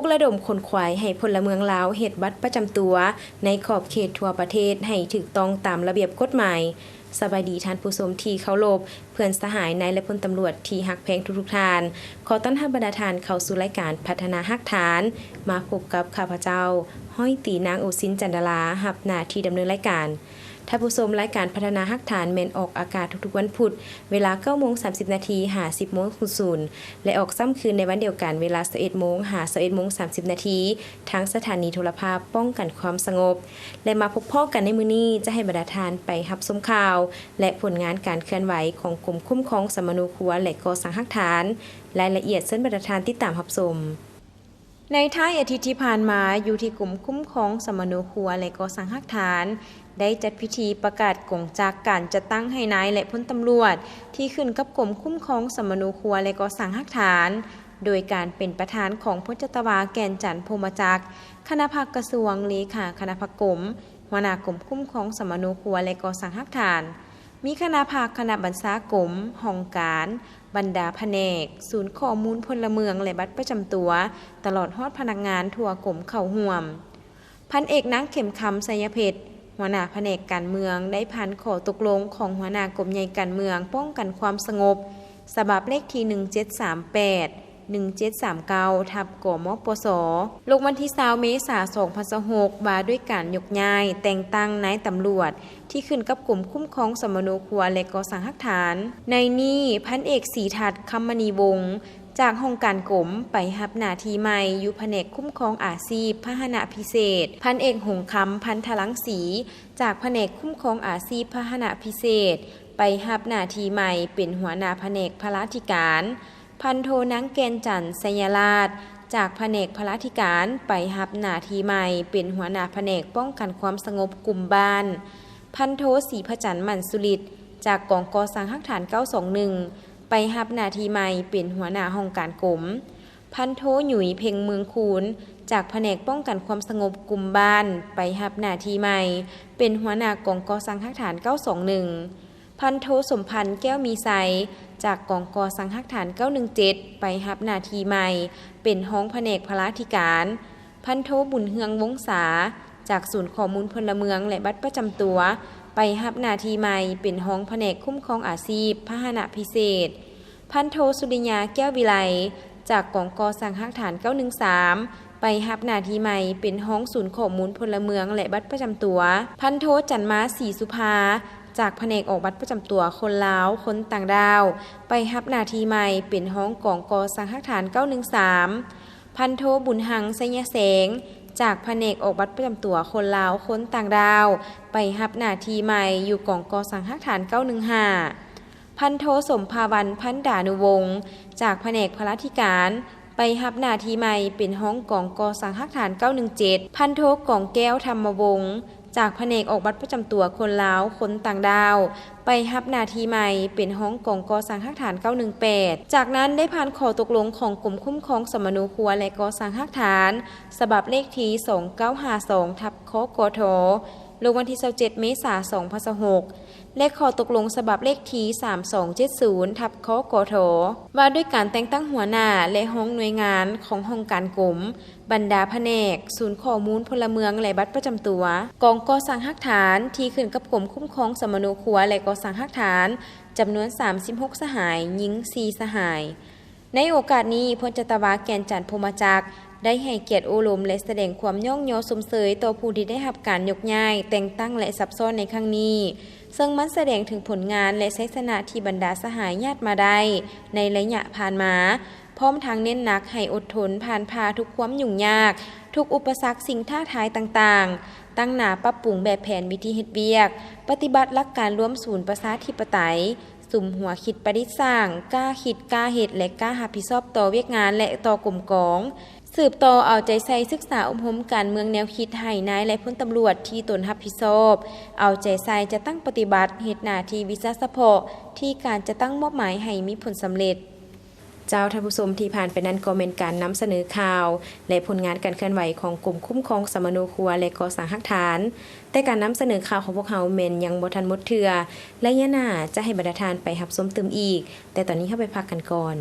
ກລະດົມຂົນຂວາຍໃຫ້ພົນລະເມືອງລາວເຮັດບັດປະຈຳຕົວໃນຂອບເຂດທົ່ວປະເທດໃຫ້ຖືກຕ້ອງຕາມລະບຽບກົດໝາຍ. ສະບາຍດີທ່ານຜູ້ຊົມທີ່ເຄົາລົບ, ເພື່ອນສະຫາຍ, ນາຍ ແລະ ພົນຕຳຫຼວດທີ່ຮັກແພງທຸກໆທ່ານ. ຂໍຕ້ອນຮັບບັນດາທ່ານເຂົ້າສູ່ລາຍການພັດທະນາຮາກຖານ. ມາພົບກັບຂ້າພະເຈົ້າ ຮ້ອຍຕີນາງ ໂອຊິນ ຈັນດາລາ, ຮັບໜ້າທີ່ດຳເນີນລາຍການ. ທ່ານຜູ້ຊົມ, ລາຍການພັດທະນາຮາກຖານແມ່ນອອກອາກາດທຸກໆວັນພຸດ ເວລາເກົ້າໂມງສາມສິບນາທີຫາສິບໂມງສູນ ແລະ ອອກຊ້ຳຄືນໃນວັນດຽວກັນ ເວລາຊາວເອັດໂມງຫາຊາວເອັດໂມງສາມສິບນາທີ ທາງສະຖານີໂທລະພາບປ້ອງກັນຄວາມສະຫງົບ. ແລະ ມາພົບພໍ້ກັນໃນມື້ນີ້ ຈະໃຫ້ບັນດາທ່ານໄປຮັບຊົມຂ່າວ ແລະ ຜົນງານການເຄື່ອນໄຫວຂອງກົມຄຸ້ມຄອງສຳມະໂນຄົວ ແລະ ກໍ່ສ້າງຮາກຖານ. ລາຍລະອຽດເຊີນບັນດາທ່ານຕິດຕາມຮັບຊົມ. ໃນທ້າຍອາທິດທີ່ຜ່ານມາ, ຢູ່ທີ່ກົມຄຸ້ມຄອງສຳມະໂນຄົວ ແລະ ກໍ່ສ້າງຮາກຖານ ໄດ້ຈັດພິທີປະກາດກົງຈັກການຈັດຕັ້ງໃຫ້ນາຍ ແລະ ພົນຕຳຫຼວດທີ່ຂຶ້ນກັບກົມຄຸ້ມຄອງສຳມະໂນຄົວ ແລະ ກໍ່ສ້າງຮາກຖານ ໂດຍການເປັນປະທານຂອງພົນຈັດຕະວາ ແກ່ນຈັນ ພົມມະຈັກ, ຄະນະພັກກະຊວງ, ເລຂາຄະນະພັກກົມ, ຫົວໜ້າກົມຄຸ້ມຄອງສຳມະໂນຄົວ ແລະ ກໍ່ສ້າງຮາກຖານ, ມີຄະນະພັກ, ຄະນະບັນຊາກົມ, ຫ້ອງການ, ບັນດາພະແນກ, ສູນຂໍ້ມູນພົນລະເມືອງ ແລະ ບັດປະຈຳຕົວ, ຕະຫຼອດຮອດພະນັກງານທົ່ວກົມເຂົ້າຮ່ວມ. ພັນເອກ ນາງ ເຂັມຄຳ ໄຊຍະເພັດ, ຫົວໜ້າພະແນກການເມືອງ ໄດ້ຜ່ານຂໍ້ຕົກລົງຂອງຫົວໜ້າກົມໃຫຍ່ການເມືອງປ້ອງກັນຄວາມສະຫງົບ ສະບັບເລກທີໜຶ່ງເຈັດສາມແປດ ໜຶ່ງເຈັດສາມເກົ້າ ທັບ ກມປສ ລົງວັນທີຊາວ ເມສາ ສອງພັນຊາວຫົກ ວ່າດ້ວຍການຍົກຍ້າຍແຕ່ງຕັ້ງນາຍຕຳຫຼວດ ທີ່ຂຶ້ນກັບກົມຄຸ້ມຄອງສຳມະໂນຄົວ ແລະ ກໍ່ສ້າງຮາກຖານ. ໃນນີ້ ພັນເອກ ສີທັດ ຄຳມະນີວົງ ຈາກຫ້ອງການກົມ ໄປຮັບໜ້າທີ່ໃໝ່ຢູ່ພະແນກຄຸ້ມຄອງອາຊີບພາຫະນະພິເສດ, ພັນເອກ ຫົງຄຳ ພັນທະລັງສີ ຈາກພະແນກຄຸ້ມຄອງອາຊີບພາຫະນະພິເສດ ໄປຮັບໜ້າທີ່ໃໝ່ເປັນຫົວໜ້າພະແນກພະລາທິການ, ພັນໂທ ນາງ ແກ່ນຈັນ ໄຊຍະລາດ ຈາກພະແນກພະລາທິການ ໄປຮັບໜ້າທີ່ໃໝ່ເປັນຫົວໜ້າພະແນກປ້ອງກັນຄວາມສະຫງົບກຸ່ມບ້ານ, ພັນໂທ ສີພະຈັນ ໝັ້ນສຸລິດ ຈາກກອງກໍ່ສ້າງຮາກຖານເກົ້າສອງໜຶ່ງ ໄປຮັບໜ້າທີ່ໃໝ່ເປັນຫົວໜ້າຫ້ອງການກົມ, ພັນໂທ ຫຍຸຍ ເພັງເມືອງຄູນ ຈາກພະແນກປ້ອງກັນຄວາມສະຫງົບກຸ່ມບ້ານ ໄປຮັບໜ້າທີ່ໃໝ່ເປັນຫົວໜ້າກອງກໍ່ສ້າງຮາກຖານເກົ້າສອງໜຶ່ງ, ພັນໂທ ສົມພັນ ແກ້ວມີໄຊ ຈາກກອງກໍ່ສ້າງຮາກຖານເກົ້າໜຶ່ງເຈັດ ໄປຮັບໜ້າທີ່ໃໝ່ເປັນຮອງພະແນກພະລາທິການ, ພັນໂທ ບຸນເຮືອງ ວົງສາ ຈາກສູນຂໍ້ມູນພົນລະເມືອງ ແລະ ບັດປະຈຳຕົວ ໄປຮັບໜ້າທີ່ໃໝ່ເປັນຮອງພະແນກຄຸ້ມຄອງອາຊີບພາຫະນະພິເສດ, ພັນໂທ ສຸລິຍາ ແກ້ວວິໄລ ຈາກກອງກໍ່ສ້າງຮາກຖານເກົ້າໜຶ່ງສາມ ໄປຮັບໜ້າທີ່ໃໝ່ເປັນຮອງສູນຂໍ້ມູນພົນລະເມືອງ ແລະ ບັດປະຈຳຕົວ, ພັນໂທ ຈັນມາ ສີສຸພາ ຈາກພະແນກອອກບັດປະຈຳຕົວຄົນລາວຄົນຕ່າງດ້າວ ໄປຮັບໜ້າທີ່ໃໝ່ເປັນຮອງກອງກໍ່ສ້າງຮາກຖານເກົ້າໜຶ່ງສາມ, ພັນໂທ ບຸນຮັງ ໄຊຍະແສງ ຈາກພະແນກອອກບັດປະຈຳຕົວຄົນລາວຄົນຕ່າງດ້າວ ໄປຮັບໜ້າທີ່ໃໝ່ຢູ່ກອງກໍ່ສ້າງຮາກຖານເກົ້າໜຶ່ງຫ້າ, ພັນໂທ ສົມພາວັນ ພັນດານຸວົງ ຈາກພະແນກພະລາທິການ ໄປຮັບໜ້າທີ່ໃໝ່ເປັນຮອງກອງກໍ່ສ້າງຮາກຖານເກົ້າໜຶ່ງເຈັດ, ພັນໂທ ກອງແກ້ວ ທຳມະວົງ ຈາກພະແນກອອກບັດປະຈຳຕົວຄົນລາວຄົນຕ່າງດ້າວ ໄປຮັບໜ້າທີ່ໃໝ່ເປັນຮອງກອງກໍ່ສ້າງຮາກຖານເກົ້າໜຶ່ງແປດ. ຈາກນັ້ນໄດ້ຜ່ານຂໍ້ຕົກລົງຂອງກົມຄຸ້ມຄອງສຳມະໂນຄົວ ແລະ ກໍ່ສ້າງຮາກຖານ ສະບັບເລກທີສອງເກົ້າຫ້າສອງ ທັບ ຄກທ ລົງວັນທີຊາວເຈັດ ເມສາ ສອງພັນຊາວຫົກ ແລະ ຂໍ້ຕົກລົງສະບັບເລກທີສາມສອງເຈັດສູນ ທັບ ຄກທ ວ່າດ້ວຍການແຕ່ງຕັ້ງຫົວໜ້າ ແລະ ຮອງໜ່ວຍງານຂອງຫ້ອງການກົມ, ບັນດາພະແນກ, ສູນຂໍ້ມູນພົນລະເມືອງ ແລະ ບັດປະຈຳຕົວ, ກອງກໍ່ສ້າງຮາກຖານທີ່ຂຶ້ນກັບກົມຄຸ້ມຄອງສຳມະໂນຄົວ ແລະ ກໍ່ສ້າງຮາກຖານ ຈຳນວນສາມສິບຫົກສະຫາຍ, ຍິງສີ່ສະຫາຍ. ໃນໂອກາດນີ້, ພົນຈັດຕະວາ ແກ່ນຈັນ ພົມມະຈັກ ໄດ້ໃຫ້ກຽດໂອ້ລົມ ແລະ ສະແດງຄວາມຍ້ອງຍໍຊົມເຊີຍຕໍ່ຜູ້ທີ່ໄດ້ຮັບການຍົກຍ້າຍ, ແຕ່ງຕັ້ງ ແລະ ຊັບຊ້ອນໃນຄັ້ງນີ້, ເຊິ່ງມັນສະແດງເຖິງຜົນງານ ແລະ ໄຊຊະນະທີ່ບັນດາສະຫາຍຍາດມາໄດ້ໃນໄລຍະຜ່ານມາ, ພ້ອມທັງເນັ້ນໜັກໃຫ້ອົດທົນຜ່ານຜ່າທຸກຄວາມຫຍຸ້ງຍາກ, ທຸກອຸປະສັກ, ສິ່ງທ້າທາຍຕ່າງໆ, ຕັ້ງໜ້າປັບປຸງແບບແຜນວິທີເຮັດວຽກ, ປະຕິບັດຫຼັກການລວມສູນປະຊາທິປະໄຕ, ສຸມຫົວຄິດປະດິດສ້າງ, ກ້າຄິດ, ກ້າເຮັດ ແລະ ກ້າຮັບຜິດຊອບຕໍ່ວຽກງານ ແລະ ຕໍ່ກົມກອງ, ສືບຕໍ່ເອົາໃຈໃສ່ສຶກສາອົບຮົມການເມືອງແນວຄິດໃຫ້ນາຍ ແລະ ພົນຕຳຫຼວດທີ່ຕົນຮັບຜິດຊອບ, ເອົາໃຈໃສ່ຈັດຕັ້ງປະຕິບັດ, ເຮັດໜ້າທີ່ວິຊາສະເພາະທີ່ການຈັດຕັ້ງມອບໝາຍໃຫ້ມີຜົນສຳເລັດ. ເຈົ້າ, ທ່ານຜູ້ຊົມ, ທີ່ຜ່ານໄປນັ້ນກໍແມ່ນການນຳສະເໜີຂ່າວ ແລະ ຜົນງານການເຄື່ອນໄຫວຂອງກົມຄຸ້ມຄອງສຳມະໂນຄົວ ແລະ ກໍ່ສ້າງຮາກຖານ. ແຕ່ການນຳສະເໜີຂ່າວຂອງພວກເຮົາແມ່ນຍັງບໍ່ທັນໝົດເທື່ອ, ໄລຍະໜ້າຈະໃຫ້ບັນດາທ່ານໄປຮັບຊົມຕື່ມອີກ, ແຕ່ຕອນນີ້ເຮົາໄປພັກກັນກ່ອນ.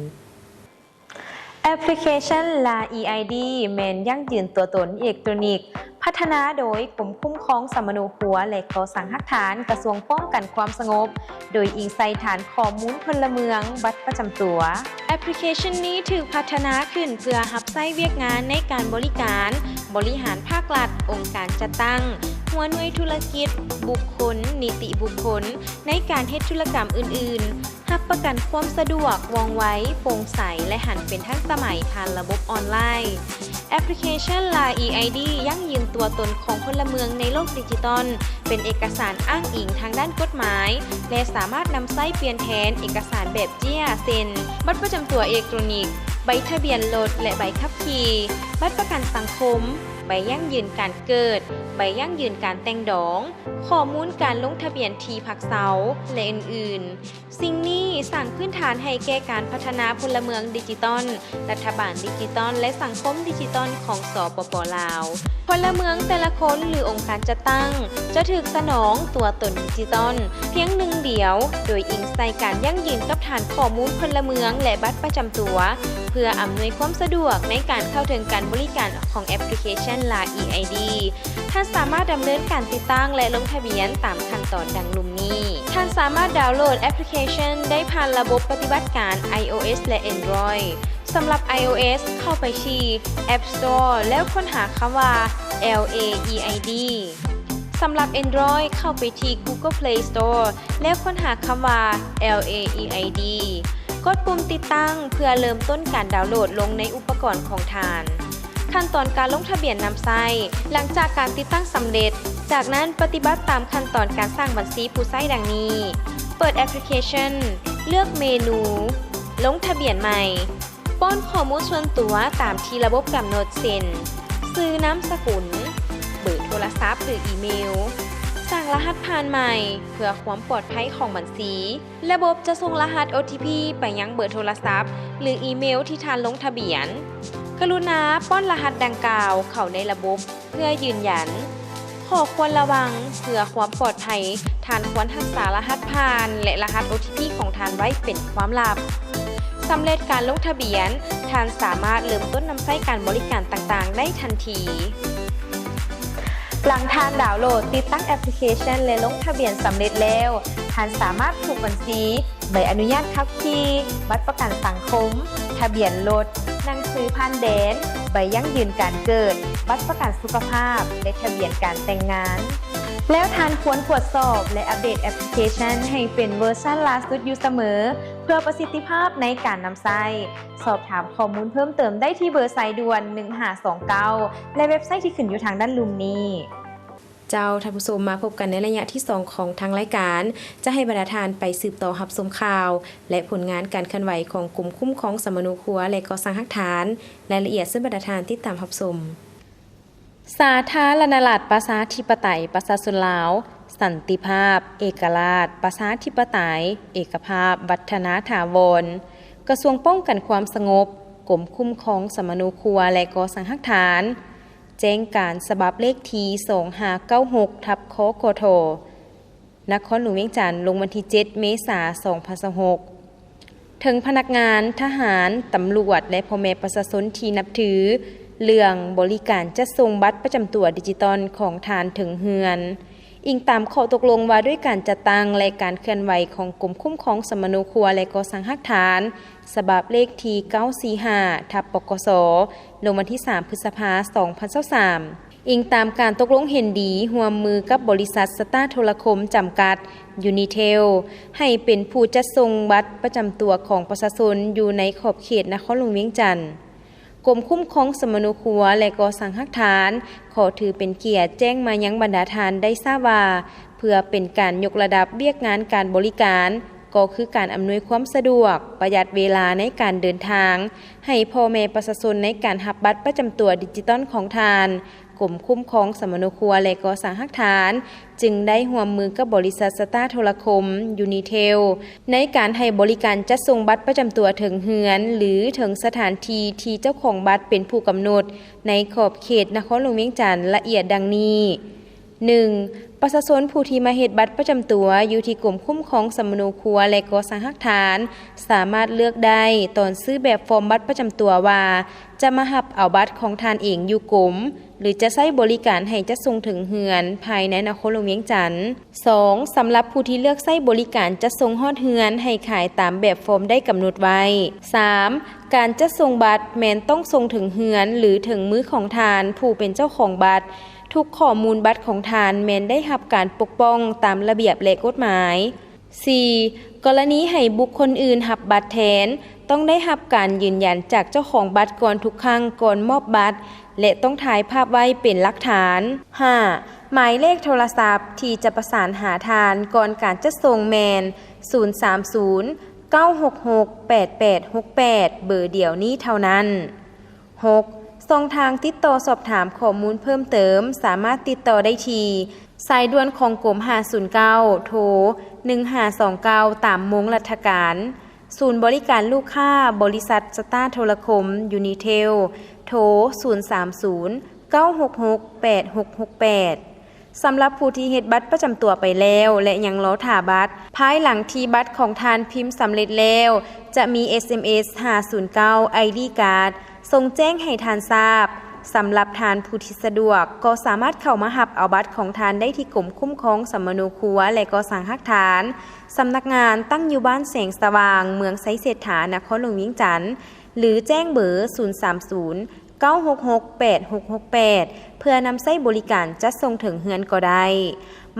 ແອັບພລິເຄຊັນ ລາ ອີ ໄອ ດີ ແມ່ນຢັ້ງຢືນຕົວຕົນເອກໂຕຣນິກ ພັດທະນາໂດຍກົມຄຸ້ມຄອງສຳມະໂນຄົວ ແລະ ກໍ່ສ້າງຮາກຖານ ກະຊວງປ້ອງກັນຄວາມສະຫງົບ ໂດຍອີງໃສ່ຖານຂໍ້ມູນພົນລະເມືອງ, ບັດປະຈຳຕົວ. ແອັບພລິເຄຊັນນີ້ຖືກພັດທະນາຂຶ້ນເພື່ອຮັບໃຊ້ວຽກງານໃນການບໍລິການ, ບໍລິຫານພາກລັດ, ອົງການຈັດຕັ້ງ, ຫົວໜ່ວຍທຸລະກິດ, ບຸກຄົນ, ນິຕິບຸກຄົນ, ໃນການເຮັດທຸລະກຳອື່ນໆ, ຮັບປະກັນຄວາມສະດວກ, ວ່ອງໄວ, ໂປ່ງໃສ ແລະ ຫັນເປັນທັນສະໄໝຜ່ານລະບົບອອນລາຍ. ແອັບພລິເຄຊັນ ລາ ອີ ໄອ ດີ ຢັ້ງຢືນຕົວຕົນຂອງພົນລະເມືອງໃນໂລກດິຈິຕອນ, ເປັນເອກະສານອ້າງອີງທາງດ້ານກົດໝາຍ ແລະ ສາມາດນຳໃຊ້ປ່ຽນແທນເອກະສານແບບເຈ້ຍ ເຊັ່ນ ບັດປະຈຳຕົວເອກໂຕຣນິກ, ໃບທະບຽນລົດ ແລະ ໃບຂັບຂີ່, ບັດປະກັນສັງຄົມ, ໃບຢັ້ງຢືນການເກີດ, ໃບຢັ້ງຢືນການແຕ່ງດອງ, ຂໍ້ມູນການລົງທະບຽນທີ່ພັກເຊົາ ແລະ ອື່ນໆ. ສິ່ງນີ້ສ້າງພື້ນຖານໃຫ້ແກ່ການພັດທະນາພົນລະເມືອງດິຈິຕອນ, ລັດຖະບານດິຈິຕອນ ແລະ ສັງຄົມດິຈິຕອນຂອງ ສປປ ລາວ. ພົນລະເມືອງແຕ່ລະຄົນ ຫຼື ອົງການຈັດຕັ້ງ ຈະຖືກສະໜອງຕົວຕົນດິຈິຕອນພຽງໜຶ່ງດຽວ, ໂດຍອີງໃສ່ການຢັ້ງຢືນກັບຖານຂໍ້ມູນພົນລະເມືອງ ແລະ ບັດປະຈຳຕົວ, ເພື່ອອຳນວຍຄວາມສະດວກໃນການເຂົ້າເຖິງການບໍລິການຂອງແອັບພລິເຄຊັນ ລາ ອີ ໄອ ດີ. ທ່ານສາມາດດຳເນີນການຕິດຕັ້ງ ແລະ ລົງທະບຽນຕາມຂັ້ນຕອນດັ່ງລຸ່ມນີ້. ທ່ານສາມາດດາວໂຫຼດແອັບພລິເຄຊັນໄດ້ຜ່ານລະບົບປະຕິບັດການ ໄອໂອເອສ ແລະ ແອນດຣອຍ. ສຳລັບ iOS ເຂົ້າໄປທີ່ App Store ແລ້ວຄົ້ນຫາຄຳວ່າ LAEID. ສຳລັບ Android ເຂົ້າໄປທີ່ Google Play Store ແລ້ວຄົ້ນຫາຄຳວ່າ LAEID. ກົດປຸ່ມຕິດຕັ້ງເພື່ອເລີ່ມຕົ້ນການດາວໂຫຼດລົງໃນອຸປະກອນຂອງທ່ານ. ຂັ້ນຕອນການລົງທະບຽນນຳໃຊ້. ຫຼັງຈາກການຕິດຕັ້ງສຳເລັດ, ຈາກນັ້ນປະຕິບັດຕາມຂັ້ນຕອນການສ້າງບັນຊີຜູ້ໃຊ້ດັ່ງນີ້: ເປີດແອັບພລິເຄຊັນ, ເລືອກເມນູ ລົງທະບຽນໃໝ່, ປ້ອນຂໍ້ມູນສ່ວນຕົວຕາມທີ່ລະບົບກຳນົດ ເຊັ່ນ ຊື່, ນາມສະກຸນ, ເບີໂທລະສັບ ຫຼື ອີເມວ, ສ້າງລະຫັດຜ່ານໃໝ່ເພື່ອຄວາມປອດໄພຂອງບັນຊີ. ລະບົບຈະສົ່ງລະຫັດ ໂອທີພີ ໄປຍັງເບີໂທລະສັບ ຫຼື ອີເມວທີ່ທ່ານລົງທະບຽນ. ກະລຸນາປ້ອນລະຫັດດັ່ງກ່າວເຂົ້າໃນລະບົບເພື່ອຢືນຢັນ. ຂໍ້ຄວນລະວັງ, ເພື່ອຄວາມປອດໄພ, ທ່ານຄວນຮັກສາລະຫັດຜ່ານ ແລະ ລະຫັດ ໂອທີພີ ຂອງທ່ານໄວ້ເປັນຄວາມລັບ. ສຳເລັດການລົງທະບຽນ, ທ່ານສາມາດເລີ່ມຕົ້ນນຳໃຊ້ການບໍລິການຕ່າງໆໄດ້ທັນທີ. ຫຼັງທ່ານດາວໂຫຼດ, ຕິດຕັ້ງແອັບພລິເຄຊັນ ແລະ ລົງທະບຽນສຳເລັດແລ້ວ, ທ່ານສາມາດຜູກບັນຊີ, ໃບອະນຸຍາດຂັບຂີ່, ບັດປະກັນສັງຄົມ, ທະບຽນລົດ, ໜັງສືຜ່ານແດນ, ໃບຢັ້ງຢືນການເກີດ, ບັດປະກັນສຸຂະພາບ ແລະ ທະບຽນການແຕ່ງງານ. ແລ້ວທ່ານຄວນກວດສອບ ແລະ ອັບເດດແອັບພລິເຄຊັນໃຫ້ເປັນເວີຊັນລ່າສຸດຢູ່ສະເໝີ ເພື່ອປະສິດທິພາບໃນການນຳໃຊ້. ສອບຖາມຂໍ້ມູນເພີ່ມເຕີມໄດ້ທີ່ເບີສາຍດ່ວນ ໜຶ່ງຫ້າສອງເກົ້າ ແລະ ເວັບໄຊທີ່ຂຶ້ນຢູ່ທາງດ້ານລຸ່ມນີ້. ເຈົ້າ, ທ່ານຜູ້ຊົມ, ມາພົບກັນໃນໄລຍະທີສອງຂອງທາງລາຍການ ຈະໃຫ້ບັນດາທ່ານໄປສືບຕໍ່ຮັບຊົມຂ່າວ ແລະ ຜົນງານການເຄື່ອນໄຫວຂອງກົມຄຸ້ມຄອງສຳມະໂນຄົວ ແລະ ກໍ່ສ້າງຮາກຖານ. ລາຍລະອຽດເຊີນບັນດາທ່ານຕິດຕາມຮັບຊົມ. ສາທາລະນະລັດ ປະຊາທິປະໄຕ ປະຊາຊົນລາວ, ສັນຕິພາບ, ເອກະລາດ, ປະຊາທິປະໄຕ, ເອກະພາບ, ວັດທະນາຖາວອນ, ກະຊວງປ້ອງກັນຄວາມສະຫງົບ, ກົມຄຸ້ມຄອງສຳມະໂນຄົວ ແລະ ກໍ່ສ້າງຮາກຖານ, ແຈ້ງການສະບັບເລກທີ ສອງຫ້າເກົ້າຫົກ ທັບ ຄກທ ນະຄອນຫຼວງວຽງຈັນ ລົງວັນທີເຈັດ ເມສາ ສອງພັນຊາວຫົກ. ເຖິງພະນັກງານ, ທະຫານ, ຕຳຫຼວດ ແລະ ພໍ່ແມ່ປະຊາຊົນທີ່ນັບຖື, ເລື່ອງບໍລິການຈັດສົ່ງບັດປະຈຳຕົວດິຈິຕອນຂອງທ່ານເຖິງເຮືອນ, ອີງຕາມຂໍ້ຕົກລົງວ່າດ້ວຍການຈັດຕັ້ງ ແລະ ການເຄື່ອນໄຫວຂອງກົມຄຸ້ມຄອງສຳມະໂນຄົວ ແລະ ກໍ່ສ້າງຮາກຖານ ສະບັບເລກທີ ເກົ້າສີ່ຫ້າ ທັບ ປກສ ລົງວັນທີສາມ ພຶດສະພາ ສອງພັນຊາວສາມ. ອີງຕາມການຕົກລົງເຫັນດີຮ່ວມມືກັບບໍລິສັດສະຕາໂທລະຄົມຈຳກັດ ຢູນີເທລ ໃຫ້ເປັນຜູ້ຈັດສົ່ງບັດປະຈຳຕົວຂອງປະຊາຊົນຢູ່ໃນຂອບເຂດນະຄອນຫຼວງວຽງຈັນ. ກົມຄຸ້ມຄອງສຳມະໂນຄົວ ແລະ ກໍ່ສ້າງຮາກຖານ ຂໍຖືເປັນກຽດແຈ້ງມາຍັງບັນດາທ່ານໄດ້ຊາບວ່າ ເພື່ອເປັນການຍົກລະດັບວຽກງານການບໍລິການ ກໍຄືການອຳນວຍຄວາມສະດວກ, ປະຢັດເວລາໃນການເດີນທາງ ໃຫ້ພໍ່ແມ່ປະຊາຊົນໃນການຮັບບັດປະຈຳຕົວດິຈິຕອນຂອງທ່ານ, ກົມຄຸ້ມຄອງສຳມະໂນຄົວ ແລະ ກໍ່ສ້າງຮາກຖານ ຈຶ່ງໄດ້ຮ່ວມມືກັບບໍລິສັດສະຕາໂທລະຄົມ ຢູນີເທລ ໃນການໃຫ້ບໍລິການຈັດສົ່ງບັດປະຈຳຕົວເຖິງເຮືອນ ຫຼື ເຖິງສະຖານທີ່ທີ່ເຈົ້າຂອງບັດເປັນຜູ້ກຳນົດ ໃນຂອບເຂດນະຄອນຫຼວງວຽງຈັນລະອຽດດັ່ງນີ້. ໜຶ່ງ. ປະຊາຊົນຜູ້ທີ່ມາເຮັດບັດປະຈຳຕົວຢູ່ທີ່ກົມຄຸ້ມຄອງສຳມະໂນຄົວ ແລະ ກໍ່ສ້າງຮາກຖານ ສາມາດເລືອກໄດ້ຕອນຊື້ແບບຟອມບັດປະຈຳຕົວວ່າ ຈະມາຮັບເອົາບັດຂອງທ່ານເອງຢູ່ກົມ ຫຼື ຈະໃຊ້ບໍລິການໃຫ້ຈັດສົ່ງເຖິງເຮືອນພາຍໃນນະຄອນຫຼວງວຽງຈັນ. ສອງ ສຳລັບຜູ້ທີ່ເລືອກໃຊ້ບໍລິການຈັດສົ່ງຮອດເຮືອນໃຫ້ຂາຍຕາມແບບຟອມໄດ້ກຳນົດໄວ້. ສາມ ການຈັດສົ່ງບັດແມ່ນຕ້ອງສົ່ງເຖິງເຮືອນ ຫຼື ເຖິງມືຂອງທ່ານຜູ້ເປັນເຈົ້າຂອງບັດ. ທຸກຂໍ້ມູນບັດຂອງທ່ານແມ່ນໄດ້ຮັບການປົກປ້ອງຕາມລະບຽບ ແລະ ກົດໝາຍ. ສີ່ ກໍລະນີໃຫ້ບຸກຄົນອື່ນຮັບບັດແທນ ຕ້ອງໄດ້ຮັບການຢືນຢັນຈາກເຈົ້າຂອງບັດກ່ອນທຸກຄັ້ງກ່ອນມອບບັດ ແລະ ຕ້ອງຖ່າຍພາບໄວ້ເປັນຫຼັກຖານ. ຫ້າ ໝາຍເລກໂທລະສັບທີ່ຈະປະສານຫາທ່ານກ່ອນການຈັດສົ່ງແມ່ນ ສູນສາມສູນ ເກົ້າຫົກຫົກ ແປດແປດຫົກແປດ ເບີດຽວນີ້ເທົ່ານັ້ນ. ຫົກ ຊ່ອງທາງຕິດຕໍ່ສອບຖາມຂໍ້ມູນເພີ່ມເຕີມ ສາມາດຕິດຕໍ່ໄດ້ທີ່ ສາຍດ່ວນຂອງກົມ ຫ້າສູນເກົ້າ ໂທ ໜຶ່ງຫ້າສອງເກົ້າ ຕາມໂມງລັດຖະການ, ສູນບໍລິການລູກຄ້າ ບໍລິສັດສະຕາໂທລະຄົມ ຢູນີເທລ ໂທ ສູນສາມສູນ ເກົ້າຫົກຫົກ ແປດຫົກຫົກແປດ. ສຳລັບຜູ້ທີ່ເຮັດບັດປະຈຳຕົວໄປແລ້ວ ແລະ ຍັງລໍຖ້າບັດ, ພາຍຫຼັງທີ່ບັດຂອງທ່ານພິມສຳເລັດແລ້ວ, ຈະມີ ເອສເອັມເອສ ຫ້າສູນເກົ້າ ໄອດີກາດ ສົ່ງແຈ້ງໃຫ້ທ່ານຊາບ. ສຳລັບທ່ານຜູ້ທີ່ສະດວກ, ກໍສາມາດເຂົ້າມາຮັບເອົາບັດຂອງທ່ານໄດ້ທີ່ກົມຄຸ້ມຄອງສຳມະໂນຄົວ ແລະ ກໍ່ສ້າງຮາກຖານ. ສຳນັກງານຕັ້ງຢູ່ບ້ານແສງສະຫວ່າງ, ເມືອງໄຊເສດຖາ, ນະຄອນຫຼວງວຽງຈັນ ຫຼື ແຈ້ງເບີ ສູນສາມສູນ ເກົ້າຫົກຫົກ ແປດຫົກຫົກແປດ ເພື່ອນຳໃຊ້ບໍລິການຈັດສົ່ງເຖິງເຮືອນກໍໄດ້.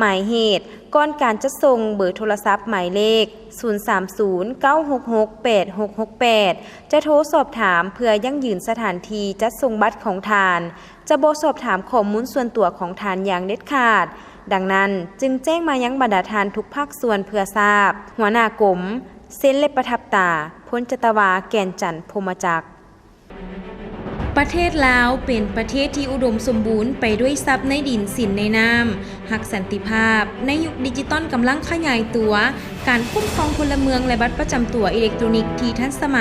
ໝາຍເຫດ, ກ່ອນການຈັດສົ່ງ, ເບີໂທລະສັບໝາຍເລກ ສູນສາມສູນ ເກົ້າຫົກຫົກ ແປດຫົກຫົກແປດ ຈະໂທສອບຖາມເພື່ອຢັ້ງຢືນສະຖານທີ່ຈັດສົ່ງບັດຂອງທ່ານ, ຈະບໍ່ສອບຖາມຂໍ້ມູນສ່ວນຕົວຂອງທ່ານຢ່າງເດັດຂາດ. ດັ່ງນັ້ນ, ຈຶ່ງແຈ້ງມາຍັງບັນດາທ່ານທຸກພາກສ່ວນເພື່ອຊາບ. ຫົວໜ້າກົມ ເຊັນ ແລະ ປະທັບຕາ ພົນຈັດຕະວາ ແກ່ນຈັນ ພົມມະຈັກ. ປະເທດລາວເປັນປະເທດທີ່ອຸດົມສົມບູນໄປດ້ວຍຊັບໃນດິນ, ສິນໃນນ້ຳ, ຮັກສັນຕິພາບ. ໃນຍຸກດິຈິຕອນກຳລັງຂະຫຍາຍຕົວ, ການຄຸ້ມຄອງພົນລະເມືອງ ແລະ ບັດປະຈຳຕົວອີເລັກໂຕຣນິກທີ່ທັນສະໄໝ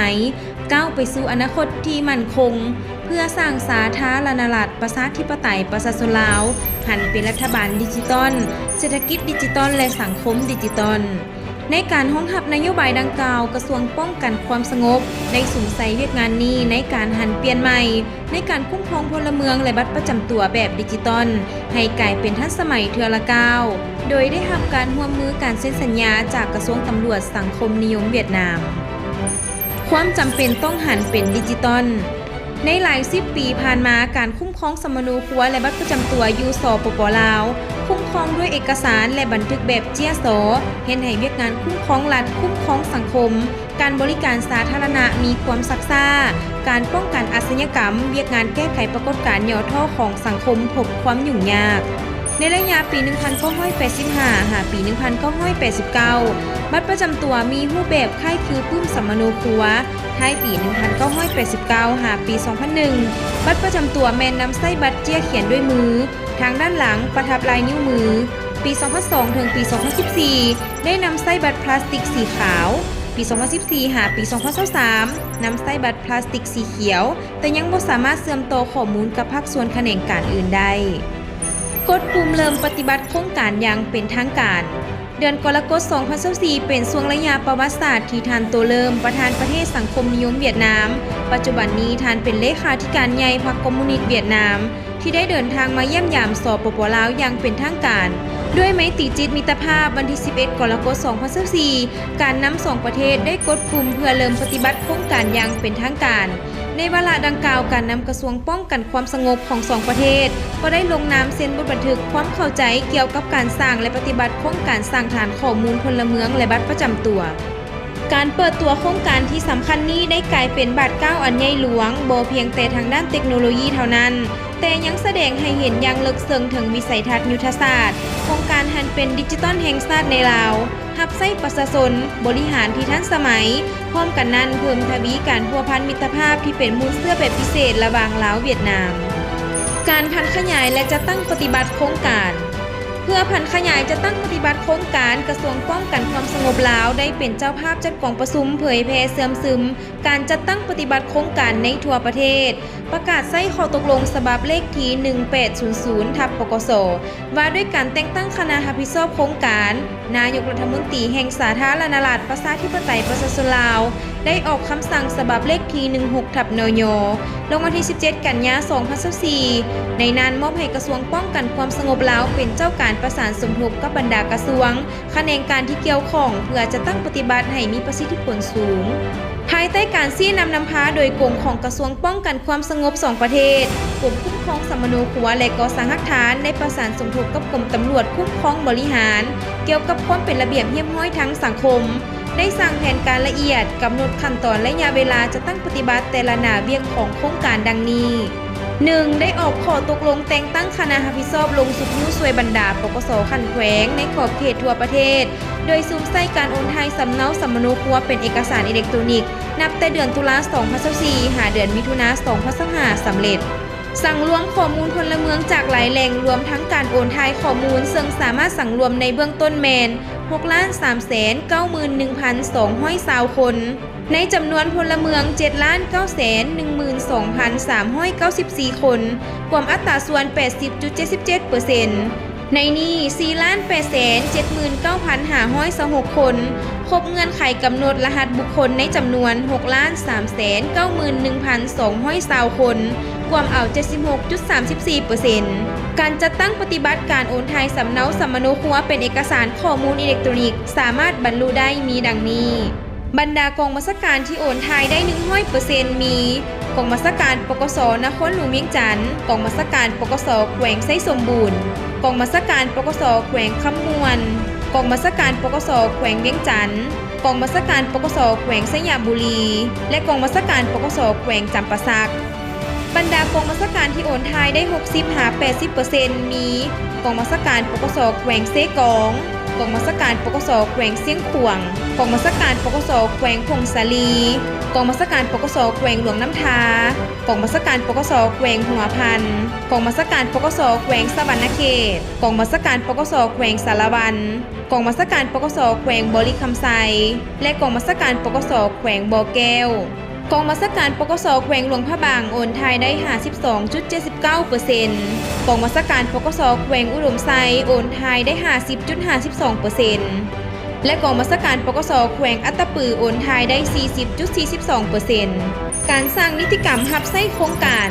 ກ້າວໄປສູ່ອະນາຄົດທີ່ໝັ້ນຄົງ, ເພື່ອສ້າງສາທາລະນະລັດ ປະຊາທິປະໄຕ ປະຊາຊົນລາວ ຫັນເປັນລັດຖະບານດິຈິຕອນ, ເສດຖະກິດດິຈິຕອນ ແລະ ສັງຄົມດິຈິຕອນ. ໃນການຮອງຮັບນະໂຍບາຍດັ່ງກ່າວ, ກະຊວງປ້ອງກັນຄວາມສະຫງົບໄດ້ສຸມໃສ່ວຽກງານນີ້ໃນການຫັນປ່ຽນໃໝ່ ໃນການຄຸ້ມຄອງພົນລະເມືອງ ແລະ ບັດປະຈຳຕົວແບບດິຈິຕອນ ໃຫ້ກາຍເປັນທັນສະໄໝເທື່ອລະກ້າວ, ໂດຍໄດ້ຮັບການຮ່ວມມືການເຊັນສັນຍາຈາກກະຊວງຕຳຫຼວດສັງຄົມນິຍົມຫວຽດນາມ. ຄວາມຈຳເປັນຕ້ອງຫັນເປັນດິຈິຕອນ. ໃນຫຼາຍສິບປີຜ່ານມາ, ການຄຸ້ມຄອງສຳມະໂນຄົວ ແລະ ບັດປະຈຳຕົວຢູ່ ສປປ ລາວ ຄຸ້ມຄອງດ້ວຍເອກະສານ ແລະ ບັນທຶກແບບເຈ້ຍຊໍ, ເຮັດໃຫ້ວຽກງານຄຸ້ມຄອງລັດ, ຄຸ້ມຄອງສັງຄົມ, ການບໍລິການສາທາລະນະມີຄວາມຊັກຊ້າ, ການປ້ອງກັນອາຊະຍາກຳ, ວຽກງານແກ້ໄຂປາກົດການຫຍໍ້ທໍ້ຂອງສັງຄົມພົບຄວາມຫຍຸ້ງຍາກ. ໃນໄລຍະປີໜຶ່ງພັນເກົ້າຮ້ອຍແປດສິບຫ້າ ຫາປີໜຶ່ງພັນເກົ້າຮ້ອຍແປດສິບເກົ້າ ບັດປະຈຳຕົວມີຮູບແບບຄ້າຍຄືປຶ້ມສຳມະໂນຄົວ. ທ້າຍປີໜຶ່ງພັນເກົ້າຮ້ອຍແປດສິບເກົ້າ ຫາປີສອງພັນໜຶ່ງ ບັດປະຈຳຕົວແມ່ນນຳໃຊ້ບັດເຈ້ຍຂຽນດ້ວຍມື, ທາງດ້ານຫຼັງປະທັບລາຍນິ້ວມື. ປີສອງພັນສອງ ເຖິງປີສອງພັນສິບສີ່ ໄດ້ນຳໃຊ້ບັດພລາສຕິກສີຂາວ. ປີສອງພັນສິບສີ່ ຫາປີສອງພັນຊາວສາມ ນຳໃຊ້ບັດພລາສຕິກສີຂຽວ, ແຕ່ຍັງບໍ່ສາມາດເຊື່ອມຕໍ່ຂໍ້ມູນກັບພາກສ່ວນຂະແໜງການອື່ນໄດ້. ກົດປຸ່ມເລີ່ມປະຕິບັດໂຄງການຢ່າງເປັນທາງການ. ເດືອນກໍລະກົດ ສອງພັນຊາວສີ່ ເປັນຊ່ວງໄລຍະປະຫວັດສາດທີ່ທ່ານ ໂຕ ເລີມ ປະທານປະເທດສັງຄົມນິຍົມຫວຽດນາມ, ປັດຈຸບັນນີ້ທ່ານເປັນເລຂາທິການໃຫຍ່ພັກຄອມມູນິດຫວຽດນາມ, ທີ່ໄດ້ເດີນທາງມາຢ້ຽມຢາມ ສປປ ລາວ ຢ່າງເປັນທາງການ. ດ້ວຍໄມຕີຈິດມິດຕະພາບ, ວັນທີສິບເອັດ ກໍລະກົດ ສອງພັນຊາວສີ່ ການນຳສອງປະເທດໄດ້ກົດປຸ່ມເພື່ອເລີ່ມປະຕິບັດໂຄງການຢ່າງເປັນທາງການ. ໃນວາລະດັ່ງກ່າວ, ການນຳກະຊວງປ້ອງກັນຄວາມສະຫງົບຂອງສອງປະເທດ ກໍໄດ້ລົງນາມເຊັນບົດບັນທຶກຄວາມເຂົ້າໃຈກ່ຽວກັບການສ້າງ ແລະ ປະຕິບັດໂຄງການສ້າງຖານຂໍ້ມູນພົນລະເມືອງ ແລະ ບັດປະຈຳຕົວ. ການເປີດຕົວໂຄງການທີ່ສຳຄັນນີ້ໄດ້ກາຍເປັນບາດກ້າວອັນໃຫຍ່ຫຼວງ, ບໍ່ພຽງແຕ່ທາງດ້ານເຕັກໂນໂລຢີເທົ່ານັ້ນ, ແຕ່ຍັງສະແດງໃຫ້ເຫັນຢ່າງເລິກເຊິ່ງເຖິງວິໄສທັດຍຸດທະສາດຂອງການຫັນເປັນດິຈິຕອນແຫ່ງຊາດໃນລາວ, ຮັບໃຊ້ປະຊາຊົນ, ບໍລິຫານທີ່ທັນສະໄໝ. ພ້ອມກັນນັ້ນ, ເພີ່ມທະວີການພົວພັນມິດຕະພາບທີ່ເປັນມູນເຊື້ອແບບພິເສດລະຫວ່າງລາວ-ຫວຽດນາມ. ການຜັນຂະຫຍາຍ ແລະ ຈັດຕັ້ງປະຕິບັດໂຄງການ. ເພື່ອຜັນຂະຫຍາຍຈັດຕັ້ງປະຕິບັດໂຄງການ, ກະຊວງປ້ອງກັນຄວາມສະຫງົບລາວໄດ້ເປັນເຈົ້າພາບຈັດກອອງປະຊຸມເຜີຍແຜ່ເຊື່ອມຊຶມ ການຈັດຕັ້ງປະຕິບັດໂຄງການໃນທົ່ວປະເທດ ປະກາດໃຊ້ຂໍ້ຕົກລົງສະບັບເລກທີໜຶ່ງແປດສູນສູນ ທັບ ປກສ ວ່າດ້ວຍການແຕ່ງຕັ້ງຄະນະຮັບຜິດຊອບໂຄງການ, ນາຍົກລັດຖະມົນຕີແຫ່ງສາທາລະນະລັດ ປະຊາທິປະໄຕ ປະຊາຊົນລາວ ໄດ້ອອກຄຳສັ່ງສະບັບເລກທີໜຶ່ງຫົກ ທັບ ນຍ ລົງວັນທີສິບເຈັດ ກັນຍາ ສອງພັນຊາວສີ່ ໃນນັ້ນມອບໃຫ້ກະຊວງປ້ອງກັນຄວາມສະຫງົບລາວເປັນເຈົ້າການປະສານສົມທົບກັບບັນດາກະຊວງ, ຂະແໜງການທີ່ກ່ຽວຂ້ອງ ເພື່ອຈັດຕັ້ງປະຕິບັດໃຫ້ມີປະສິດທິຜົນສູງ. ພາຍໃຕ້ການຊີ້ນຳນຳພາໂດຍກົງຂອງກະຊວງປ້ອງກັນຄວາມສະຫງົບສອງປະເທດ, ກົມຄຸ້ມຄອງສຳມະໂນຄົວ ແລະ ກໍ່ສ້າງຮາກຖານ ໄດ້ປະສານສົມທົບກັບກົມຕຳຫຼວດຄຸ້ມຄອງບໍລິຫານ ກ່ຽວກັບຄວາມເປັນລະບຽບຮຽບຮ້ອຍທາງສັງຄົມ, ໄດ້ສ້າງແຜນການລະອຽດ, ກຳນົດຂັ້ນຕອນໄລຍະເວລາຈັດຕັ້ງປະຕິບັດແຕ່ລະໜ້າວຽກຂອງໂຄງການດັ່ງນີ້. ໜຶ່ງ ໄດ້ອອກຂໍ້ຕົກລົງແຕ່ງຕັ້ງຄະນະຮັບຜິດຊອບລົງຊຸກຍູ້ຊ່ວຍບັນດາ ປກສ ຂັ້ນແຂວງໃນຂອບເຂດທົ່ວປະເທດ, ໂດຍສຸມໃສ່ການໂອນຖ່າຍສຳເນົາສຳມະໂນຄົວເປັນເອກະສານອີເລັກໂຕຣນິກ ນັບແຕ່ເດືອນຕຸລາ ສອງພັນຊາວສີ່ ຫາເດືອນມິຖຸນາ ສອງພັນຊາວຫ້າ ສຳເລັດ. ສັງລວມຂໍ້ມູນພົນລະເມືອງຈາກຫຼາຍແຫຼ່ງ, ລວມທັງການໂອນຖ່າຍຂໍ້ມູນ, ເຊິ່ງສາມາດສັງລວມໃນເບື້ອງຕົ້ນແມ່ນ ຫົກລ້ານສາມແສນເກົ້າໝື່ນໜຶ່ງພັນສອງຮ້ອຍຊາວຄົນ. ໃນຈຳນວນພົນລະເມືອງ ເຈັດລ້ານເກົ້າແສນໜຶ່ງໝື່ນສອງພັນສາມຮ້ອຍເກົ້າສິບສີ່ຄົນ, ກວມອັດຕາສ່ວນ ແປດສິບຈຸດເຈັດສິບເຈັດເປີເຊັນ. ໃນນີ້ ສີ່ລ້ານແປດແສນເຈັດໝື່ນເກົ້າພັນຫ້າຮ້ອຍຊາວຫົກຄົນ ຄົບເງື່ອນໄຂກຳນົດລະຫັດບຸກຄົນໃນຈຳນວນ ຫົກລ້ານສາມແສນເກົ້າໝື່ນໜຶ່ງພັນສອງຮ້ອຍຊາວຄົນ, ກວມເອົາ ເຈັດສິບຫົກຈຸດສາມສິບສີ່ເປີເຊັນ. ການຈັດຕັ້ງປະຕິບັດການໂອນຖ່າຍສຳເນົາສຳມະໂນຄົວເປັນເອກະສານຂໍ້ມູນອີເລັກໂຕຣນິກ ສາມາດບັນລຸໄດ້ມີດັ່ງນີ້. ບັນດາກອງບັນຊາການທີ່ໂອນຖ່າຍໄດ້ ໜຶ່ງຮ້ອຍເປີເຊັນ ມີ ກອງບັນຊາການ ປກສ ນະຄອນຫຼວງວຽງຈັນ, ກອງບັນຊາການ ປກສ ແຂວງໄຊສົມບູນ, ກອງບັນຊາການ ປກສ ແຂວງຄຳມ່ວນ, ກອງບັນຊາການ ປກສ ແຂວງວຽງຈັນ, ກອງບັນຊາການ ປກສ ແຂວງໄຊຍະບູລີ ແລະ ກອງບັນຊາການ ປກສ ແຂວງຈຳປາສັກ. ບັນດາກອງບັນຊາການທີ່ໂອນຖ່າຍໄດ້ ຫົກສິບຫາແປດສິບເປີເຊັນ ມີ ກອງບັນຊາການ ປກສ ແຂວງເຊກອງ, ກອງບັນຊາການ ປກສ ແຂວງຊຽງຂວາງ, ກອງບັນຊາການ ປກສ ແຂວງຜົ້ງສາລີ, ກອງບັນຊາການ ປກສ ແຂວງຫຼວງນ້ຳທາ, ກອງບັນຊາການ ປກສ ແຂວງຫົວພັນ, ກອງບັນຊາການ ປກສ ແຂວງສະຫວັນນະເຂດ, ກອງບັນຊາການ ປກສ ແຂວງສາລະວັນ, ກອງບັນຊາການ ປກສ ແຂວງບໍລິຄຳໄຊ ແລະ ກອງບັນຊາການ ປກສ ແຂວງບໍ່ແກ້ວ. ກອງບັນຊາການ ປກສ ແຂວງຫຼວງພະບາງ ໂອນຖ່າຍໄດ້ ຫ້າສິບສອງຈຸດເຈັດສິບເກົ້າເປີເຊັນ, ກອງບັນຊາການ ປກສ ແຂວງອຸດົມໄຊ ໂອນຖ່າຍໄດ້ ຫ້າສິບຈຸດຫ້າສິບສອງເປີເຊັນ ແລະ ກອງບັນຊາການ ປກສ ແຂວງອັດຕະປື ໂອນຖ່າຍໄດ້ ສີ່ສິບຈຸດສີ່ສິບສອງເປີເຊັນ. ການສ້າງນິຕິກຳຮັບໃຊ້ໂຄງການ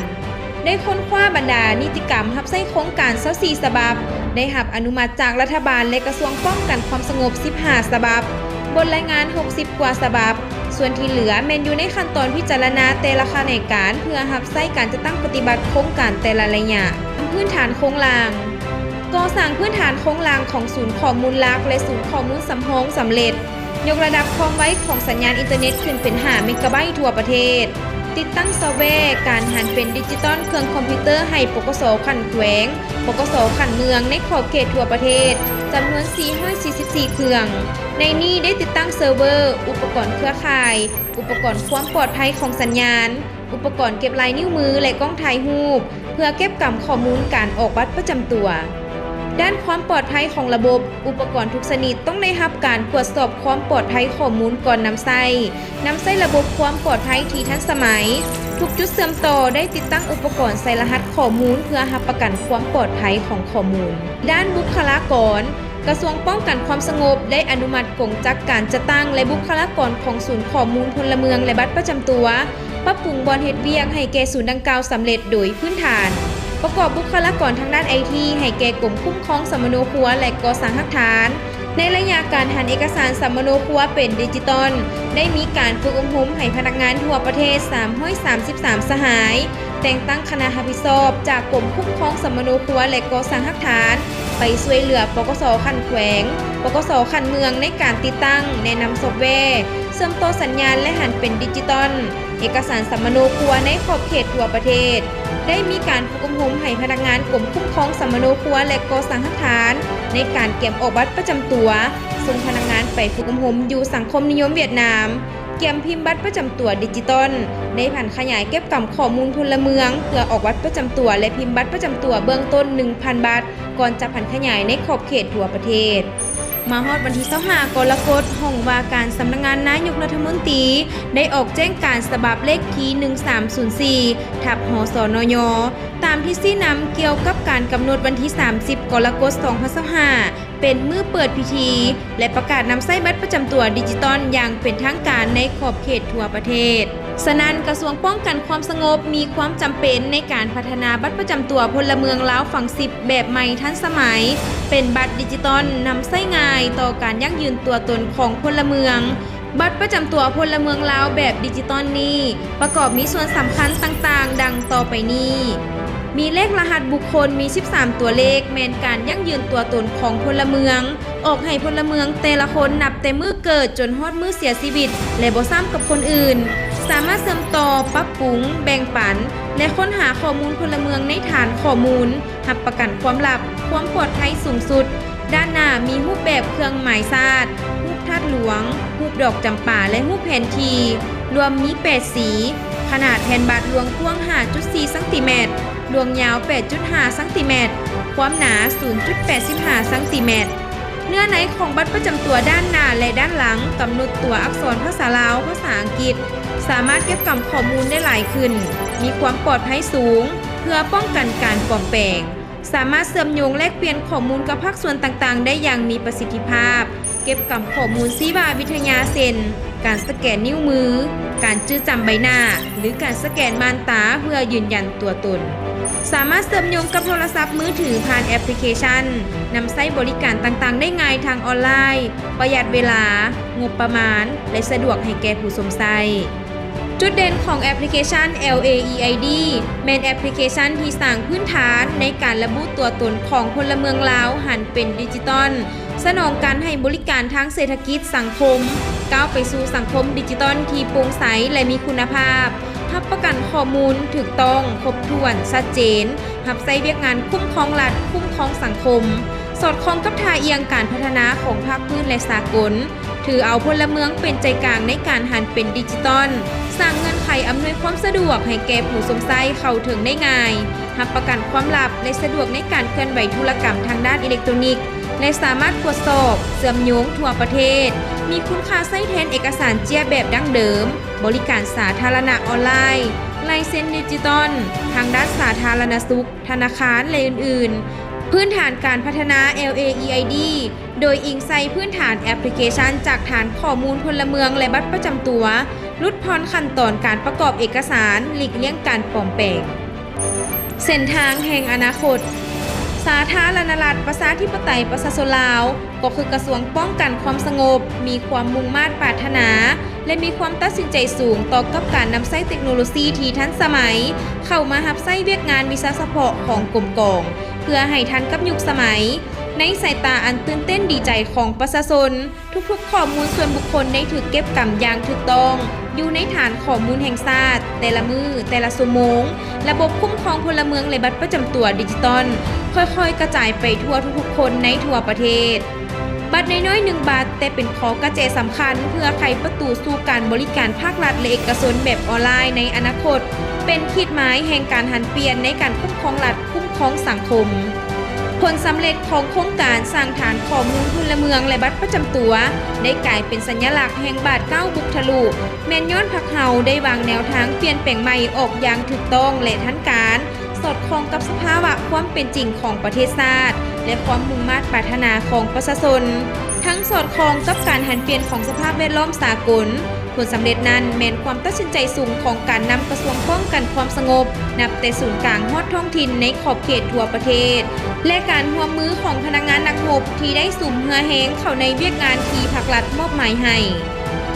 ໄດ້ຄົ້ນຄວ້າບັນດານິຕິກຳຮັບໃຊ້ໂຄງການ ຊາວສີ່ສະບັບ, ໄດ້ຮັບອະນຸມັດຈາກລັດຖະບານ ແລະ ກະຊວງປ້ອງກັນຄວາມສະຫງົບ ສິບຫ້າສະບັບ, ບົດລາຍງານ ຫົກສິບກວ່າສະບັບ, ສ່ວນທີ່ເຫຼືອແມ່ນຢູ່ໃນຂັ້ນຕອນພິຈາລະນາແຕ່ລະຂະແໜງການ ເພື່ອຮັບໃຊ້ການຈັດຕັ້ງປະຕິບັດໂຄງການແຕ່ລະໄລຍະ. ພື້ນຖານໂຄງລ່າງ. ກໍ່ສ້າງພື້ນຖານໂຄງລ່າງຂອງສູນຂໍ້ມູນຫຼັກ ແລະ ສູນຂໍ້ມູນສຳຮອງສຳເລັດ. ຍົກລະດັບຄວາມໄວຂອງສັນຍານອິນເຕີເນັດຂຶ້ນເປັນຫ້າເມກາໄບທົ່ວປະເທດ. ຕິດຕັ້ງຊອບແວການຫັນເປັນດິຈິຕອນເຄື່ອງຄອມພິວເຕີໃຫ້ ປກສ ຂັ້ນແຂວງ, ປກສ ຂັ້ນເມືອງ ໃນຂອບເຂດທົ່ວປະເທດ ຈຳນວນ ສີ່ຮ້ອຍສີ່ສິບສີ່ເຄື່ອງ. ໃນນີ້ໄດ້ຕິດຕັ້ງເຊີເວີ, ອຸປະກອນເຄືອຂ່າຍ, ອຸປະກອນຄວາມປອດໄພຂອງສັນຍານ, ອຸປະກອນເກັບລາຍນິ້ວມື ແລະ ກ້ອງຖ່າຍຮູບ ເພື່ອເກັບກຳຂໍ້ມູນການອອກບັດປະຈຳຕົວ. ດ້ານຄວາມປອດໄພຂອງລະບົບ, ອຸປະກອນທຸກຊະນິດຕ້ອງໄດ້ຮັບການກວດສອບຄວາມປອດໄພຂໍ້ມູນກ່ອນນຳໃຊ້. ນຳໃຊ້ລະບົບຄວາມປອດໄພທີ່ທັນສະໄໝ. ທຸກຈຸດເຊື່ອມຕໍ່ໄດ້ຕິດຕັ້ງອຸປະກອນໃສ່ລະຫັດຂໍ້ມູນເພື່ອຮັບປະກັນຄວາມປອດໄພຂອງຂໍ້ມູນ. ດ້ານບຸກຄະລາກອນ, ກະຊວງປ້ອງກັນຄວາມສະຫງົບໄດ້ອະນຸມັດກົງຈັກການຈັດຕັ້ງ ແລະ ບຸກຄະລາກອນຂອງສູນຂໍ້ມູນພົນລະເມືອງ ແລະ ບັດປະຈຳຕົວ, ປັບປຸງບ່ອນເຮັດວຽກໃຫ້ແກ່ສູນດັ່ງກ່າວສຳເລັດໂດຍພື້ນຖານ. ປະກອບບຸກຄະລາກອນທາງດ້ານໄອທີໃຫ້ແກ່ກົມຄຸ້ມຄອງສຳມະໂນຄົວ ແລະ ກໍ່ສ້າງຮາກຖານ. ໃນໄລຍະການຫັນເອກະສານສຳມະໂນຄົວເປັນດິຈິຕອນ, ໄດ້ມີການຝຶກອົບຮົມໃຫ້ພະນັກງານທົ່ວປະເທດ ສາມຮ້ອຍສາມສິບສາມສະຫາຍ, ແຕ່ງຕັ້ງຄະນະຮັບຜິດຊອບຈາກກົມຄຸ້ມຄອງສຳມະໂນຄົວ ແລະ ກໍ່ສ້າງຮາກຖານ ໄປຊ່ວຍເຫຼືອ ປກສ ຂັ້ນແຂວງ, ປກສ ຂັ້ນເມືອງ ໃນການຕິດຕັ້ງ, ແນະນຳຊອບແວ, ເຊື່ອມຕໍ່ສັນຍານ ແລະ ຫັນເປັນດິຈິຕອນເອກະສານສຳມະໂນຄົວໃນຂອບເຂດທົ່ວປະເທດ. ໄດ້ມີການຝຶກອົບຮົມໃຫ້ພະນັກງານກົມຄຸ້ມຄອງສຳມະໂນຄົວ ແລະ ກໍ່ສ້າງຮາກຖານ ໃນການກຽມອອກບັດປະຈຳຕົວ, ສົ່ງພະນັກງານໄປຝຶກອົບຮົມຢູ່ສັງຄົມນິຍົມຫວຽດນາມ, ກຽມພິມບັດປະຈຳຕົວດິຈິຕອນ, ໄດ້ຜັນຂະຫຍາຍເກັບກຳຂໍ້ມູນພົນລະເມືອງ ເພື່ອອອກບັດປະຈຳຕົວ ແລະ ພິມບັດປະຈຳຕົວເບື້ອງຕົ້ນ ໜຶ່ງພັນບັດ ກ່ອນຈະຜັນຂະຫຍາຍໃນຂອບເຂດທົ່ວປະເທດ. ມາຮອດວັນທີຊາວຫ້າ ກໍລະກົດ, ຫ້ອງວ່າການສຳນັກງານນາຍົກລັດຖະມົນຕີ ໄດ້ອອກແຈ້ງການສະບັບເລກທີ ໜຶ່ງສາມສູນສີ່ ທັບ ຫສນຍ ຕາມທິດຊີ້ນຳກ່ຽວກັບການກຳນົດວັນທີ ສາມສິບ ກໍລະກົດ ສອງພັນຊາວຫ້າ ເປັນມື້ເປີດພິທີ ແລະ ປະກາດນຳໃຊ້ບັດປະຈຳຕົວດິຈິຕອນຢ່າງເປັນທາງການໃນຂອບເຂດທົ່ວປະເທດ. ສະນັ້ນ, ກະຊວງປ້ອງກັນຄວາມສະຫງົບມີຄວາມຈຳເປັນໃນການພັດທະນາບັດປະຈຳຕົວພົນລະເມືອງລາວຝັງສິບແບບໃໝ່ທັນສະໄໝ, ເປັນບັດດິຈິຕອນນຳໃຊ້ງ່າຍຕໍ່ການຢັ້ງຢືນຕົວຕົນຂອງພົນລະເມືອງ. ບັດປະຈຳຕົວພົນລະເມືອງລາວແບບດິຈິຕອນນີ້ ປະກອບມີສ່ວນສຳຄັນຕ່າງໆ ດັ່ງຕໍ່ໄປນີ້: ມີເລກລະຫັດບຸກຄົນ ມີສິບສາມຕົວເລກ ແມ່ນການຢັ້ງຢືນຕົວຕົນຂອງພົນລະເມືອງ, ອອກໃຫ້ພົນລະເມືອງແຕ່ລະຄົນ ນັບແຕ່ມື້ເກີດຈົນຮອດມື້ເສຍຊີວິດ ແລະ ບໍ່ຊ້ຳກັບຄົນອື່ນ, ສາມາດເຊື່ອມຕໍ່, ປັບປຸງ, ແບ່ງປັນ ແລະ ຄົ້ນຫາຂໍ້ມູນພົນລະເມືອງໃນຖານຂໍ້ມູນ ຮັບປະກັນຄວາມລັບ, ຄວາມປອດໄພສູງສຸດ. ດ້ານໜ້າມີຮູບແບບເຄື່ອງໝາຍຊາດ, ຮູບທາດຫຼວງ, ຮູບດອກຈຳປາ ແລະ ຮູບແຜນທີ່, ລວມມີແປດສີ, ຂະໜາດແຜ່ນບັດລວງກວ້າງ ຫ້າຈຸດສີ່ຊັງຕີແມັດ, ລວງຍາວ ແປດຈຸດຫ້າຊັງຕີແມັດ, ຄວາມໜາ ສູນຈຸດແປດສິບຫ້າຊັງຕີແມັດ. ເນື້ອໃນຂອງບັດປະຈຳຕົວດ້ານໜ້າ ແລະ ດ້ານຫຼັງ ກຳນົດຕົວອັກສອນພາສາລາວ, ພາສາອັງກິດ, ສາມາດເກັບກຳຂໍ້ມູນໄດ້ຫຼາຍຂຶ້ນ, ມີຄວາມປອດໄພສູງ ເພື່ອປ້ອງກັນການປອມແປງ, ສາມາດເຊື່ອມໂຍງແລກປ່ຽນຂໍ້ມູນກັບພາກສ່ວນຕ່າງໆໄດ້ຢ່າງມີປະສິດທິພາບ, ເກັບກຳຂໍ້ມູນຊີວະວິທະຍາ ເຊັ່ນ ການສະແກນນິ້ວມື, ການຈື່ຈຳໃບໜ້າ ຫຼື ການສະແກນມ່ານຕາເພື່ອຢືນຢັນຕົວຕົນ. ສາມາດເຊື່ອມໂຍງກັບໂທລະສັບມືຖືຜ່ານແອັບພລິເຄຊັນ, ນຳໃຊ້ບໍລິການຕ່າງໆໄດ້ງ່າຍທາງອອນລາຍ, ປະຢັດເວລາ, ງົບປະມານ ແລະ ສະດວກໃຫ້ແກ່ຜູ້ຊົມໃຊ້. ຈຸດເດັ່ນຂອງແອັບພລິເຄຊັນ ແອລເອ ອີ ໄອ ດີ ແມ່ນແອັບພລິເຄຊັນທີ່ສ້າງພື້ນຖານໃນການລະບຸຕົວຕົນຂອງພົນລະເມືອງລາວຫັນເປັນດິຈິຕອນ, ສະໜອງການໃຫ້ບໍລິການທາງເສດຖະກິດສັງຄົມ, ກ້າວໄປສູ່ສັງຄົມດິຈິຕອນທີ່ໂປ່ງໃສ ແລະ ມີຄຸນນະພາບ, ຮັບປະກັນຂໍ້ມູນຖືກຕ້ອງ, ຄົບຖ້ວນ, ຊັດເຈນ, ຮັບໃຊ້ວຽກງານຄຸ້ມຄອງລັດ, ຄຸ້ມຄອງສັງຄົມ, ສອດຄ່ອງກັບທ່າອ່ຽງການພັດທະນາຂອງພາກພື້ນ ແລະ ສາກົນ. ຖືເອົາພົນລະເມືອງເປັນໃຈກາງໃນການຫັນເປັນດິຈິຕອນ, ສ້າງເງື່ອນໄຂອຳນວຍຄວາມສະດວກໃຫ້ແກ່ຜູ້ຊົມໃຊ້ເຂົ້າເຖິງໄດ້ງ່າຍ, ຮັບປະກັນຄວາມລັບ ແລະ ສະດວກໃນການເຄື່ອນໄຫວທຸລະກຳທາງດ້ານອີເລັກໂຕຣນິກ ແລະ ສາມາດກວດສອບ, ເຊື່ອມໂຍງທົ່ວປະເທດ, ມີຄຸນຄ່າໃຊ້ແທນເອກະສານເຈ້ຍແບບດັ້ງເດີມ, ບໍລິການສາທາລະນະອອນລາຍ, ລາຍເຊັນດິຈິຕອນ, ທາງດ້ານສາທາລະນະສຸກ, ທະນາຄານ ແລະ ອື່ນໆ. ພື້ນຖານການພັດທະນາ ແອລເອ ອີ ໄອ ດີ ໂດຍອີງໃສ່ພື້ນຖານແອັບພລິເຄຊັນຈາກຖານຂໍ້ມູນພົນລະເມືອງ ແລະ ບັດປະຈຳຕົວ, ຫຼຸດຜ່ອນຂັ້ນຕອນການປະກອບເອກະສານ, ຫຼີກລ່ຽງການປອມແປງ. ເສັ້ນທາງແຫ່ງອະນາຄົດ. ສາທາລະນະລັດ ປະຊາທິປະໄຕ ປະຊາຊົນລາວ ກໍຄືກະຊວງປ້ອງກັນຄວາມສະຫງົບ ມີຄວາມມຸ່ງມາດປາດຖະໜາ ແລະ ມີຄວາມຕັດສິນໃຈສູງຕໍ່ກັບການນຳໃຊ້ເຕັກໂນໂລຊີທີ່ທັນສະໄໝ ເຂົ້າມາຮັບໃຊ້ວຽກງານວິຊາສະເພາະຂອງກົມກອງ ເພື່ອໃຫ້ທັນກັບຍຸກສະໄໝ. ໃນສາຍຕາອັນຕື່ນເຕັ້ນດີໃຈຂອງປະຊາຊົນ, ທຸກໆຂໍ້ມູນສ່ວນບຸກຄົນໄດ້ຖືກເກັບກຳຢ່າງຖືກຕ້ອງ ຢູ່ໃນຖານຂໍ້ມູນແຫ່ງຊາດ, ແຕ່ລະມື້, ແຕ່ລະຊົ່ວໂມງ, ລະບົບຄຸ້ມຄອງພົນລະເມືອງ ແລະ ບັດປະຈຳຕົວດິຈິຕອນ ຄ່ອຍໆກະຈາຍໄປທົ່ວທຸກໆຄົນໃນທົ່ວປະເທດ. ບັດນ້ອຍໆໜຶ່ງບັດ, ແຕ່ເປັນຂໍ້ກະແຈສຳຄັນເພື່ອໄຂປະຕູສູ່ການບໍລິການພາກລັດ ແລະ ເອກະຊົນແບບອອນລາຍໃນອະນາຄົດ, ເປັນຂີດໝາຍແຫ່ງການຫັນປ່ຽນໃນການຄຸ້ມຄອງລັດ, ຄຸ້ມຄອງສັງຄົມ. ຜົນສຳເລັດຂອງໂຄງການສ້າງຖານຂໍ້ມູນພົນລະເມືອງ ແລະ ບັດປະຈຳຕົວ ໄດ້ກາຍເປັນສັນຍະລັກແຫ່ງບາດກ້າວບຸກທະລຸ, ແມ່ນຍ້ອນພັກເຮົາໄດ້ວາງແນວທາງປ່ຽນແປງໃໝ່ອອກຢ່າງຖືກຕ້ອງ ແລະ ທັນການ, ສອດຄ່ອງກັບສະພາວະຄວາມເປັນຈິງຂອງປະເທດຊາດ ແລະ ຄວາມມຸ່ງມາດປາດຖະໜາຂອງປະຊາຊົນ, ທັງສອດຄ່ອງກັບການຫັນປ່ຽນຂອງສະພາບແວດລ້ອມສາກົນ. ຜົນສຳເລັດນັ້ນແມ່ນຄວາມຕັດສິນໃຈສູງຂອງການນຳກະຊວງປ້ອງກັນຄວາມສະຫງົບ, ນັບແຕ່ສູນກາງຮອດທ້ອງຖິ່ນໃນຂອບເຂດທົ່ວປະເທດ ແລະ ການຮ່ວມມືຂອງພະນັກງານນັກຮົບທີ່ໄດ້ສຸມເຫື່ອແຮງເຂົ້າໃນວຽກງານທີ່ພັກລັດມອບໝາຍໃຫ້.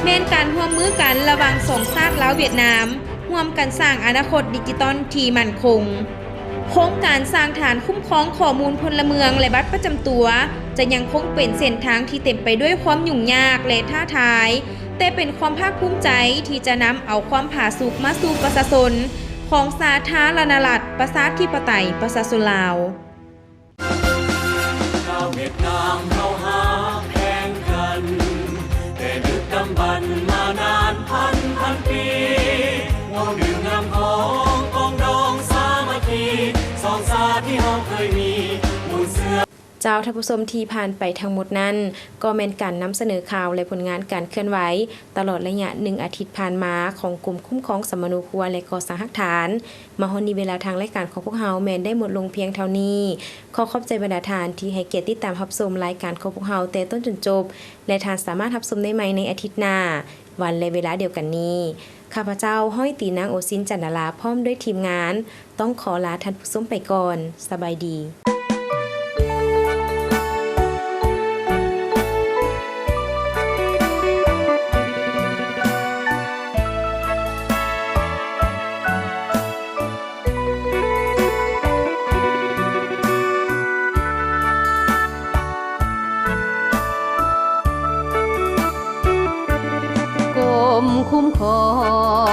ແມ່ນການຮ່ວມມືກັນລະຫວ່າງສອງຊາດລາວຫວຽດນາມ, ຮ່ວມກັນສ້າງອະນາຄົດດິຈິຕອນທີ່ໝັ້ນຄົງ. ໂຄງການສ້າງຖານຄຸ້ມຄອງຂໍ້ມູນພົນລະເມືອງ ແລະ ບັດປະຈຳຕົວ ຈະຍັງຄົງເປັນເສັ້ນທາງທີ່ເຕັມໄປດ້ວຍຄວາມຫຍຸ້ງຍາກ ແລະ ທ້າທາຍ, ແຕ່ເປັນຄວາມພາກພູມໃຈທີ່ຈະນຳເອົາຄວາມຜາສຸກມາສູ່ປະຊາຊົນຂອງສາທາລະນະລັດ ປະຊາທິປະໄຕ ປະຊາຊົນລາວ. ລາວຫວຽດນາມເຮົາຮັກແພງກັນ ແຕ່ດຶກດຳບັນມານານພັນພັນປີ ເວົ້າເລື່ອງງາມຂອງປອງດອງສາມັກຄີ ສອງຊາດທີ່ເຮົາເຄີຍມີ ໝູ່ເຊື້ອ. ເຈົ້າ, ທ່ານຜູ້ຊົມທີ່ຜ່ານໄປທັງໝົດນັ້ນ ກໍແມ່ນການນຳສະເໜີຂ່າວ ແລະ ຜົນງານການເຄື່ອນໄຫວ ຕະຫຼອດໄລຍະໜຶ່ງອາທິດຜ່ານມາ ຂອງກົມຄຸ້ມຄອງສຳມະໂນຄົວ ແລະ ກໍ່ສ້າງຮາກຖານ. ມາຮອດນີ້ເວລາທາງລາຍການຂອງພວກເຮົາແມ່ນໄດ້ໝົດລົງພຽງເທົ່ານີ້. ຂໍຂອບໃຈບັນດາທ່ານທີ່ໃຫ້ກຽດຕິດຕາມຮັບຊົມລາຍການຂອງພວກເຮົາແຕ່ຕົ້ນຈົນຈົບ ແລະ ທ່ານສາມາດຮັບຊົມໄດ້ໃໝ່ໃນອາທິດໜ້າ ວັນ ແລະ ເວລາດຽວກັນນີ້. ຂ້າພະເຈົ້າ ຮ້ອຍຕີນາງໂອຊິນ ຈັນດາລາ ພ້ອມດ້ວຍທີມງານ ຕ້ອງຂໍລາທ່ານຜູ້ຊົມໄປກ່ອນ. ສະບາຍດີ. ກົມຄຸ້ມຄອ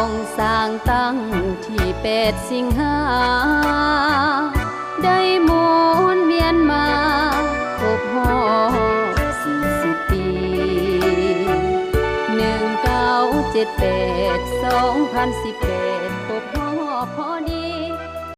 ງສ້າງຕັ້ງທີແປດສິງຫາ ໄດ້ໝູນວຽນມາຄົບຮອບສີ່ສິບປີ ໜຶ່ງເກົ້າເຈັດແປດ ສອງພັນສິບແປດ ຄົບຮອບພໍ